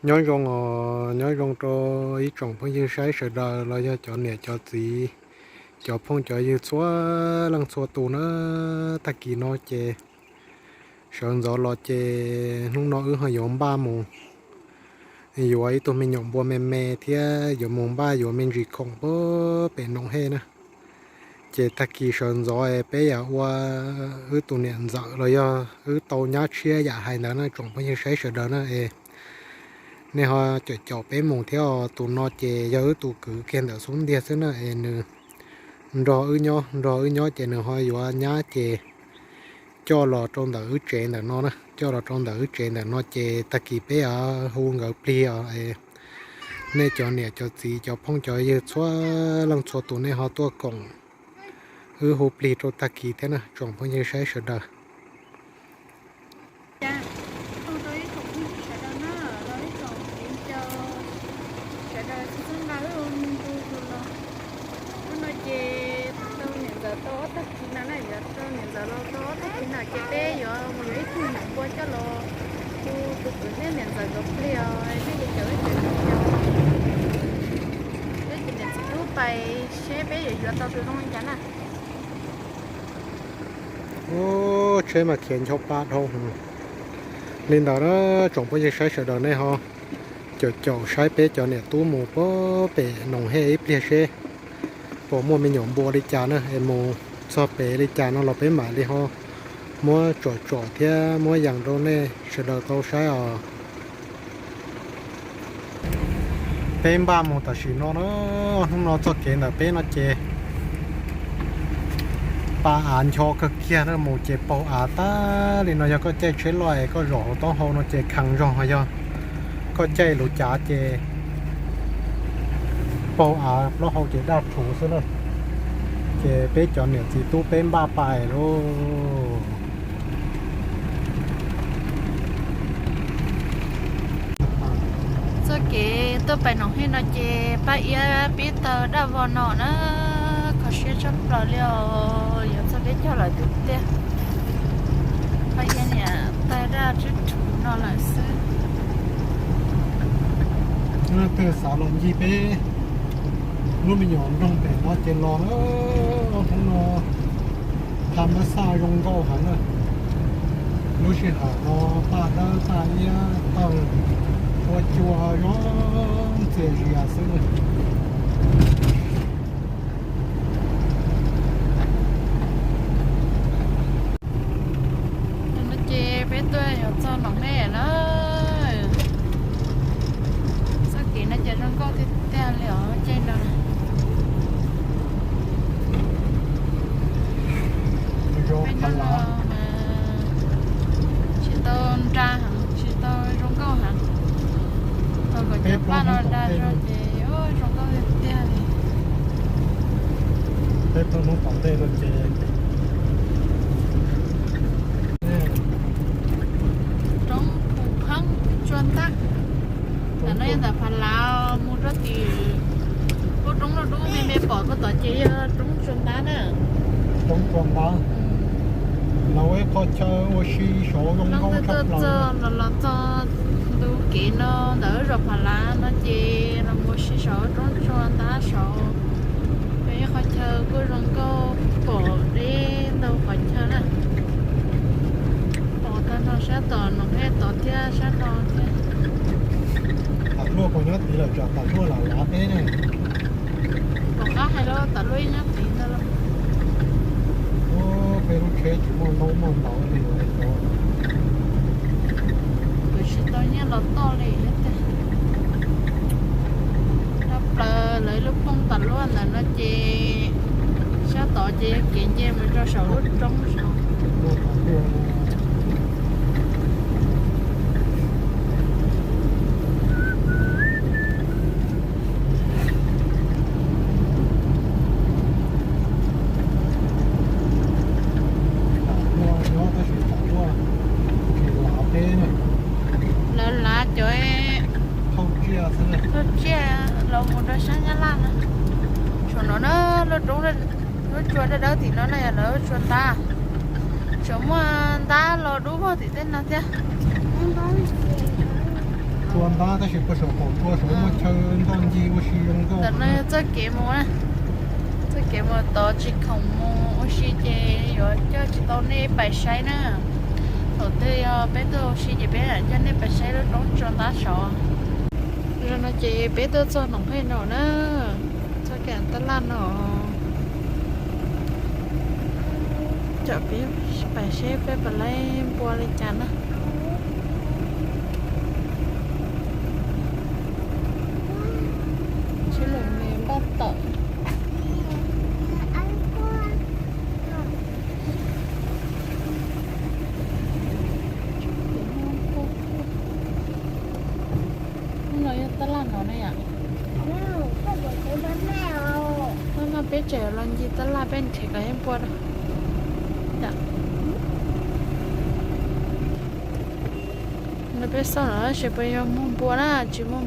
Nyob zoo os, nyob zoo rau ib tsoom phooj ywg saib sawv daws los yog cov niam cov txiv, cov phooj cov ywg txhua leej txhua tus na. Tag kis no ces sawv ntxov los ces hnub no wb ho yuav npaj mus yuav ib tug me nyuam npua me me thiab yuav mus npaj yuav me ntsis khoom puag pem Noom Hej na. Ces tag kis sawv ntxov es peb yam ua wb tus niam ntxawm los yog wb tau nyab tshiab yam hais ntawd na tsoom phooj ywg saib sawv daws na es nej ho caum caum peb mus thiab os. Tus no ces yog wb tus kwv kiag ntawm xub ntiag xwb na es nws nrog wb nyob, nrog wb nyob ces nws ho yuav nyab ces coj los rau ntawm wb tsev ntawm no na, coj los rau ntawm wb tsev ntawm no ces tag kis peb yuav hu nkawd plig os. Nej cov niam cov txiv cov phooj cov ywg txhua leej txhua tus nej ho tuaj koom wb hu plig rau tag kis thiab na tsoom phooj ywg saib sawv daws. Hnub no ces tau niam ntxawm tau ob tag kis no na, yuav tau niam ntxawm los tau ob tag kis no ces peb yuav mus yuav ib tug nyuam npua coj los hu tus kwv thiab niam ntxawm nkawd plig os, nej ces caum wb ces, wb ces niam txiv tub pais seb peb yuav yuav tau tus zoo li cas na. Ub, tsheb mas khiav ncho pa dhau heev li ntawd na tsoom phooj ywg saib sawv daws nej ho caum caum saib peb cov niam tub mus puag pem Noom Hej ib pliag seb puas muaj me nyuam npua li cas na es mus txog pem li cas no los peb mam li ho muab tsom tsom thiab muab yees rau nej sawv daws tau saib os. Peb npaj mus tam sim no na, hnub no txoj kev ntawm peb no ces pa av ncho kawg kiag na, mus ces paug av tag li no. Yog koj caij tsheb loj es koj zaum hauv taub hau no ces kheev zog, yog koj caij luv cav ces paug av plaub hau ces daj rhuv xwb na. Ces peb cov niam txiv tub peb npaj pais lauj. Txoj kev tuaj pais Noom Hej no ces Paj Iab pib taw daj vog no na, kho siab tshaj plaws li os, yuav txog peb caug lawm tiag tiag. Paj Iab niam taw daj tswb rhuv no lawm xwb. Twg xav los ncig peb lub me nyuam nroog pem no ces los na, hnub no thaj mab xaj zoo nkauj heev na. Lub sij hawm no paj dawb paj iab tawg ua cua zoo ntxias zias xwb na. No ces peb tuaj yuav txog Noom Hej na. Txoj kev no ces zoo nkauj tiag tiag li os, caij no. Peb hnub no mas tsis tau nra heev, tsis tau zoo nkauj heev. Thaum kom cov paj no nra zog ces zoo nkauj tiag tiag li. Peb plaub hnub tom ntej no ces roob Phu Pheeb Tsua Ntab. Ntawm no yog ntawm Phav Lav mus rau tim lub roob loj dub me me pom koj tod ces yog roob Tsua Ntab na. Roob Tsua Ntab. Lawv ua ib qho chaw ua si saud zoo nkauj tshaj plaws. Los los txog ntu kev no ntawm zos Phav Lav no ces los mus ua si saud roob Tsua Ntab saud. Yog ib qho chaw kuj zoo nkauj pom deb ntau qhov chaw na. Pom tag nrho sab tom Noom Hej tod thiab sab no thiab. Tam luaj kuj nyob tid lawm tsam tam luaj lam lav peb ne. Pom qab hais los tam luaj ib nyob tid ntag lauj. Peb lub tsheb tsis muaj ntaub muaj ntawv li lawm. Kuv tsis tau nyiaj los toj li thiab tiag. Tshaj plaws lawv lub phooj tam luaj ntawm no ces sab tod ces yog kev nce mus rau saum lub roob saud. Lawv lav cov thauj tsiaj los mus rau sab Nyab Laj na. Saum no na, lub roob, lub tsua dawb dawb tim no na yog lawv tsua ntab. Tseem muaj ntab los dub vog tim tej no thiab. Tsua ntab tab sis puag saum qaum tsua saum muaj chaw ntoj ncig ua si zoo nkauj. Ntawm no txoj kev mus na, txoj kev mus tod tsis khoom mus ua si ces yuav coj tsis tau nej pais saib na. Thaum twg yog peb tuaj ua si ces peb coj nej pais saib lub roob tsua ntab saud. Zaum no ces peb tuaj txog Noom Hej no na, txoj kev tab laj no. Coj peb pais saib peb puas laib npua li cas na. Sib lom me npaj tawm. Hnub no yog tab laj no ne yom. Hnub no peb tseem los ncig tab laj peb nrhiav kom ib npua rau. No peb xauj los tab sis puas yog muaj npua na, tsis muaj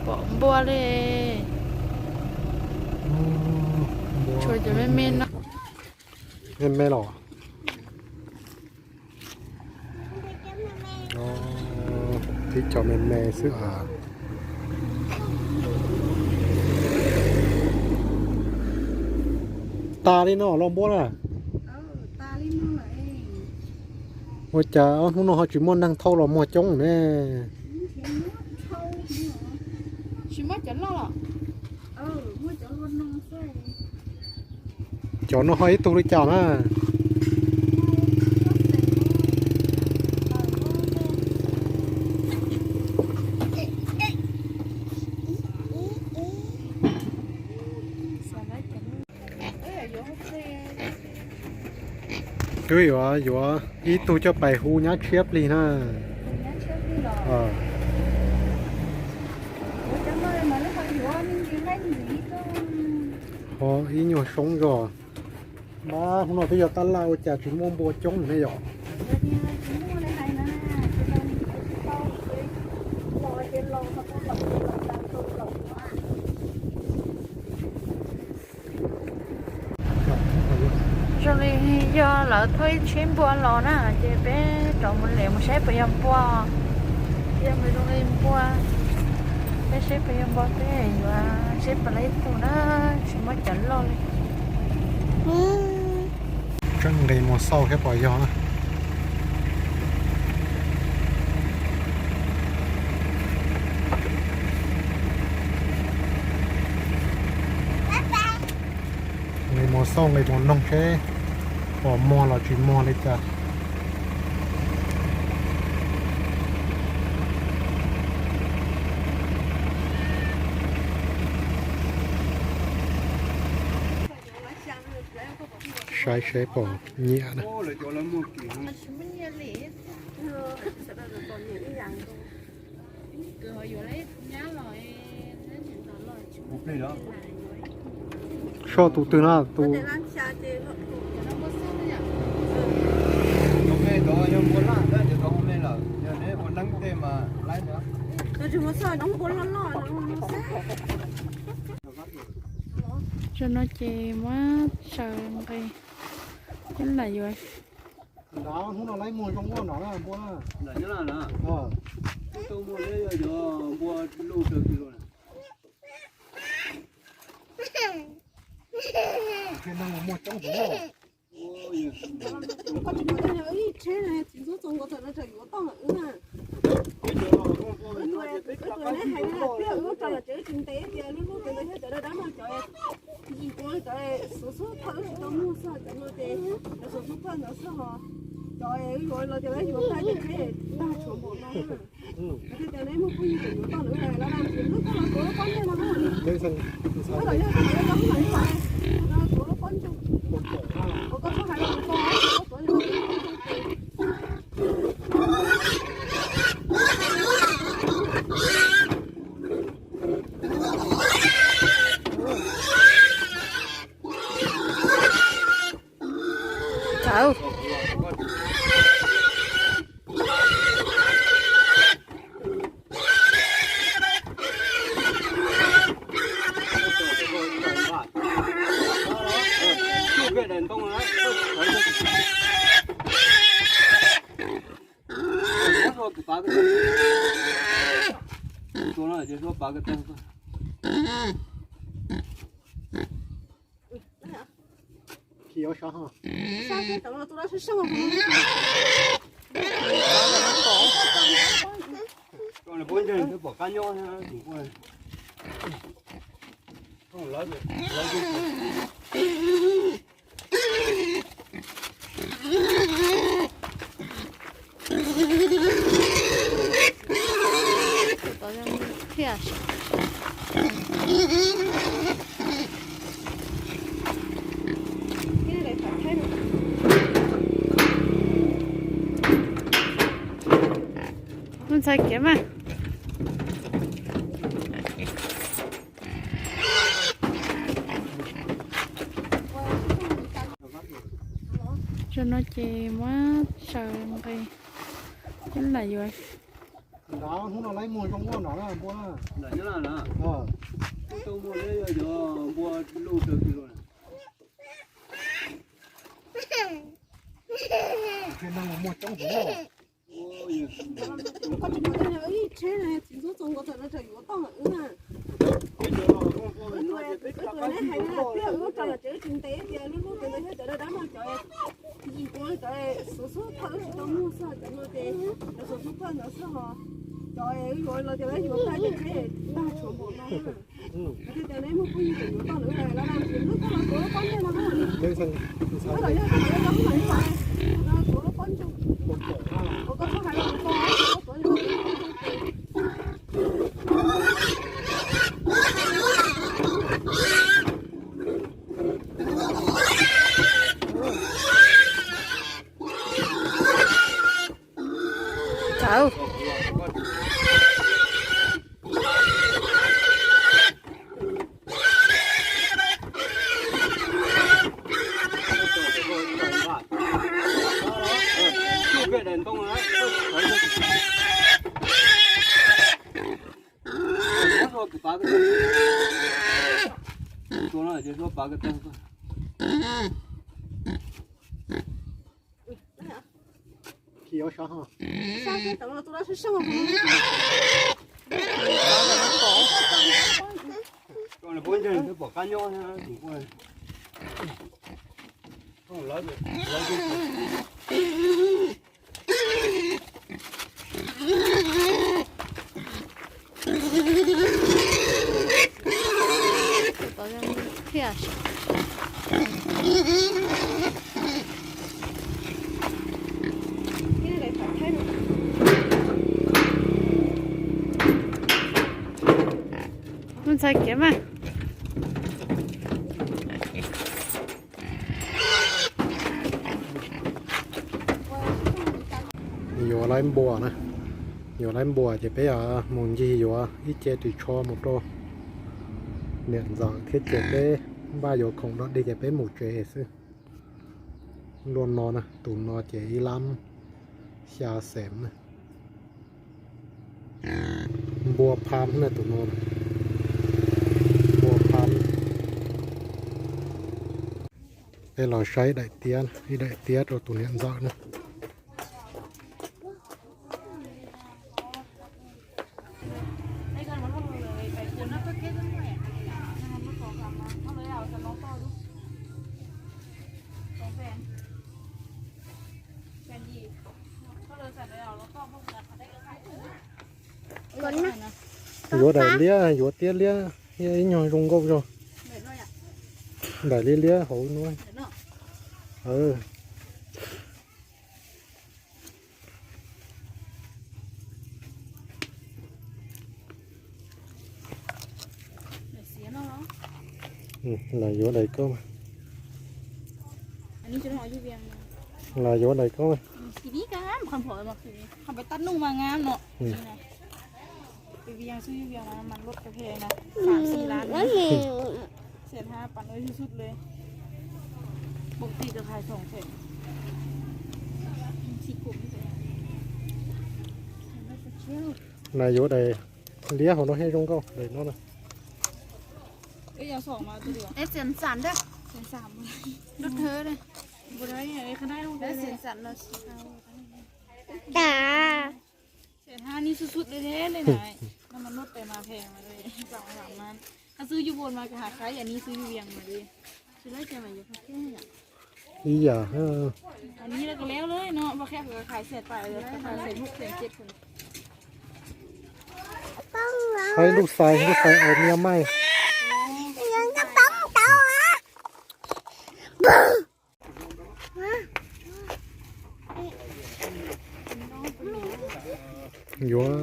pom npua li. Tshuav cov me me no. Me me los. Tib co me me xwb as. Tas li no los npua na. Ua cas ob hnub no ho tsis muaj neeg thauj los muag coob ne? Cov no ho ib tug li cas na? Twb yuav, yuav ib tug coj pais hu nyab tshiab plig na. Ho ib nyuag soob zog. Npab, hnub no twb yog tab laj ua cas tsis muaj npua coob ne yom? Zoo li yog lawv thauj ib tsheb npua los na, ces peb rov mus lem mus saib puas yog npua. Yog mus zoo li npua, peb saib puas yog npua peb yuav saib puas laib ib tug na, tsis muaj cov loj li. Tseem nqis mus xauj saib puas yog na. Nqis mus xauj nqis mus noog seb puas muag los tsis muag li cas. Saib seb puas nyiam na. Soj tus twg no tus? Tam no ces muab saws nqi, ib lam yuav. Nrad hnub no laib muag zoo ua nrad na npua na. Tsheb txiv ntxub txoo nkaus tawm no raws yuav toj lawm wb na. Wb tuaj, wb tuaj neb hais tias wb rau los tsev tsis ntev tias lub lub tsev ntawd thiab cov dab dab no cov ntsis kuv cov xuv xub thawj wb tsis tau muag xwb cov no ces cov xuv xub thawj ntawd xwb ho cov wb yuav los tias wb yuav tag ces tsheb tag tshuav npaum no. Thiab tias neb muaj phooj ywg tseem yuav toj lawm los lawm ces wb tuaj los tuav lub pob ntseg no. Wb los yog toj lawm wb tau wb mam li hais, tuav lub pob ntseg. Ua koj txhob hais los kuv tau tuav. Tua no ces suab pav ko tag. Khi ua sov ho. Pom qab nyob. Ntxhais kiv mas. Tso no ces muab saws nqi, ib lam yuav. Hnub no lawv muag zoo nkauj no na npua na. Muag coob heev. Txiv ntxub txaus nkaus tawm no tsam yuav toj wb na. Wb tus neb hais no tiag, wb ua rau los tsev wb tsis ntev tias lub lub cov ntawd thiab cov dab dab no cov yim cov cov xuv xub thawj wb tsis tau muag xwb, cov no ces cov xuv xub thawj ntawd xwb ho. Cov wb yuav los tias wb yuav tag ces tsheb tag tshuav npaum no. Tias neb muaj phooj ywg yuav toj lawm los lawv tsis lub toj los tuav lub pob ntseg no. Lub toj los yog toj los yog lub toj los yog toj lub pob ntseg. Ua koj txhob hais los toj tuav. Tau. Khi ua sov ho. Pom qab nyob. Ntxhais kiv mas. Yuav laib npua na, yuav laib npua ces peb mus ncig yuav ib ce ris tsho mus rau niam ntxawm thiab ces peb npaj yuav khoom dog dig ces peb mus tsev xwb. Luaj no na, tus no ces ib lab xya xeem na. Npua phab na tus no, npua phab. Peb los saib ib daim tiab, ib daim tiab rau tus niam ntxawm na. Yuav daim liab, yuav tiab liab, ib nyuag zoo nkauj zog. Daim liab liab hauv no. Los yuav daim koj. Los yuav daim koj. Los yuav daim liab hauv no thiaj zoo nkauj daim no na. No mas nuj tes mas phem mas li, tam mas, koj xwb yus puas mas koj has qhaib yam ni xwb yus yees mas li. Tsis lawv ces mas yus qhaib thiab yom. Ib yam. Anws lawv kos lev lawm no, pab qhia kos khais xia tais, kos khais xia lub xia ceb. Qhaib lub xais, lub xais aus mia maij. Yuav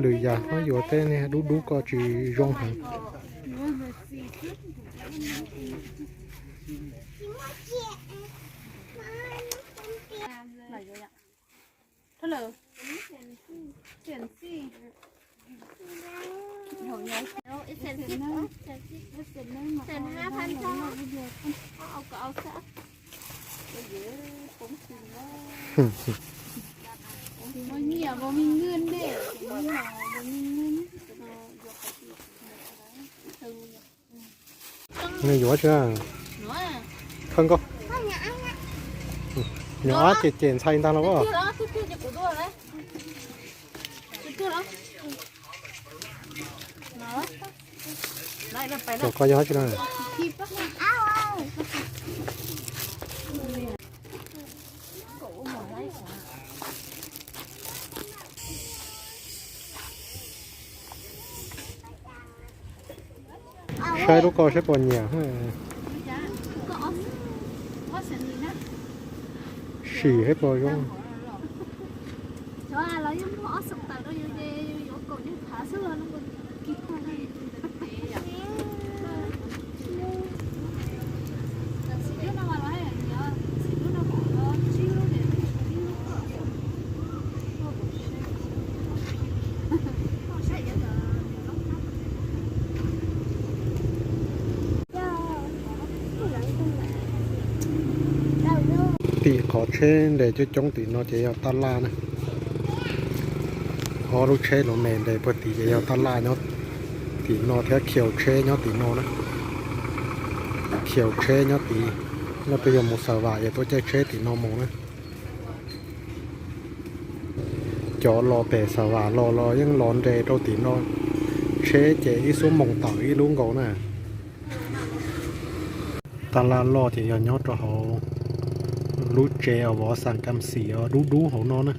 lwm yam ho yuav tej niag dub dub ko tsis zoo heev. Nej yuav tsis? Thawj nkauj, nyuam ob ces cem ntxhais ntag los. Koj yog tsis na? Saib lub ko saib puas nyiam. Sim saib puas zoo. Tim qhov tsheb nres coob coob tim no ces yog tab laj na. Ob lub tsheb los me nres puag tim ces yog tab laj nyob tim no thiab khiu tsheb nyob tim no na. Khiu tsheb nyob tim, leej twg yog mus Xav Vam ces tuaj caij tsheb tim no mus na. Cov los pem Xav Vam los los yeej los nres rau tim no, tsheb ces ib xuab moos tawm ib lub nkaus na. Tab laj loj ces yog nyob rau hauv lub tsev uas vov xas kam xim uas dub dub hauv no na.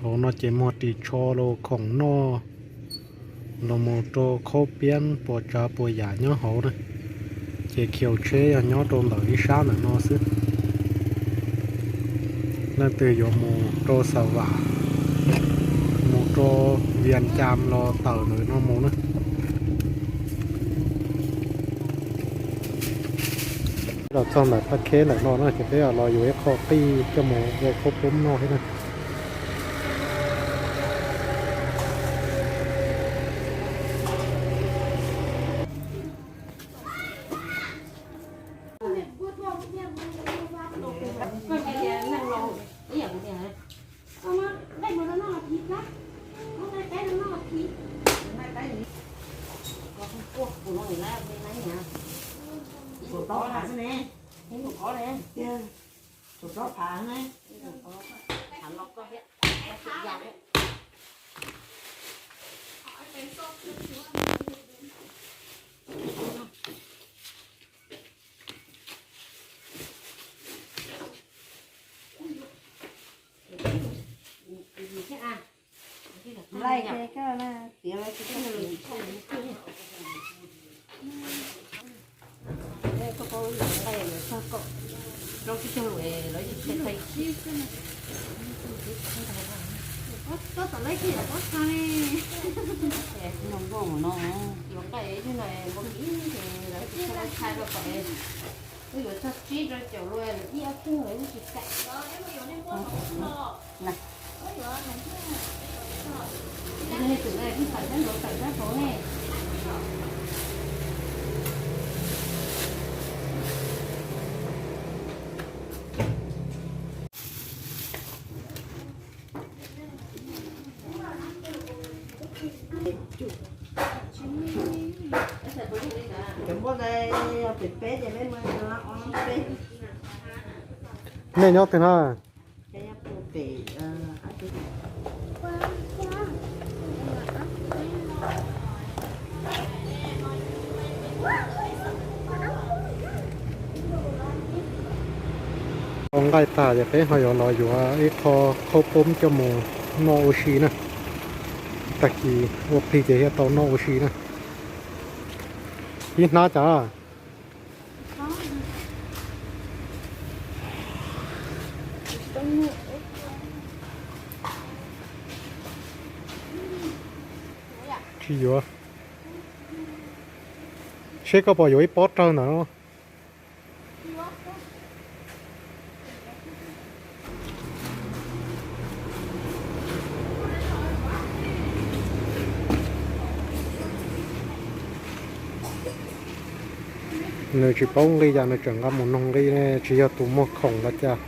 Hauv no ces muag ris tsho los khoom noj los mus rau khaub piab puas tsav puas yam nyob hauv na. Ces khiu tsheb yog nyob rau ntawm ib sab ntawm no xwb. Leej twg yuav mus rau Xav Vam, mus rau Vias Cas los tawm ntawm no mus na. Los txog ntawm thaj kheb ntawm no na ces peb los yuav ib qho qij coj mus ua khaub poob noj thiab na. Cov npua ntawd yog pem peb ces peb muab ob peb. Nej nyob twg no? Peb nyob pem, peb, peb, Laij tag ces peb ho yuav los yuav ib qho khaub poob coj mus noj ua si na. Tag kis ua plig ces thiaj tau noj ua si na. Ib hnab cas? Tsis yuav. Seb koj puas yuav ib pob rawg ntawm no. Nws tsis paub nqi cas nws tseem nqa mus noog nqi ne, tsis yog tus muag khoom los cas.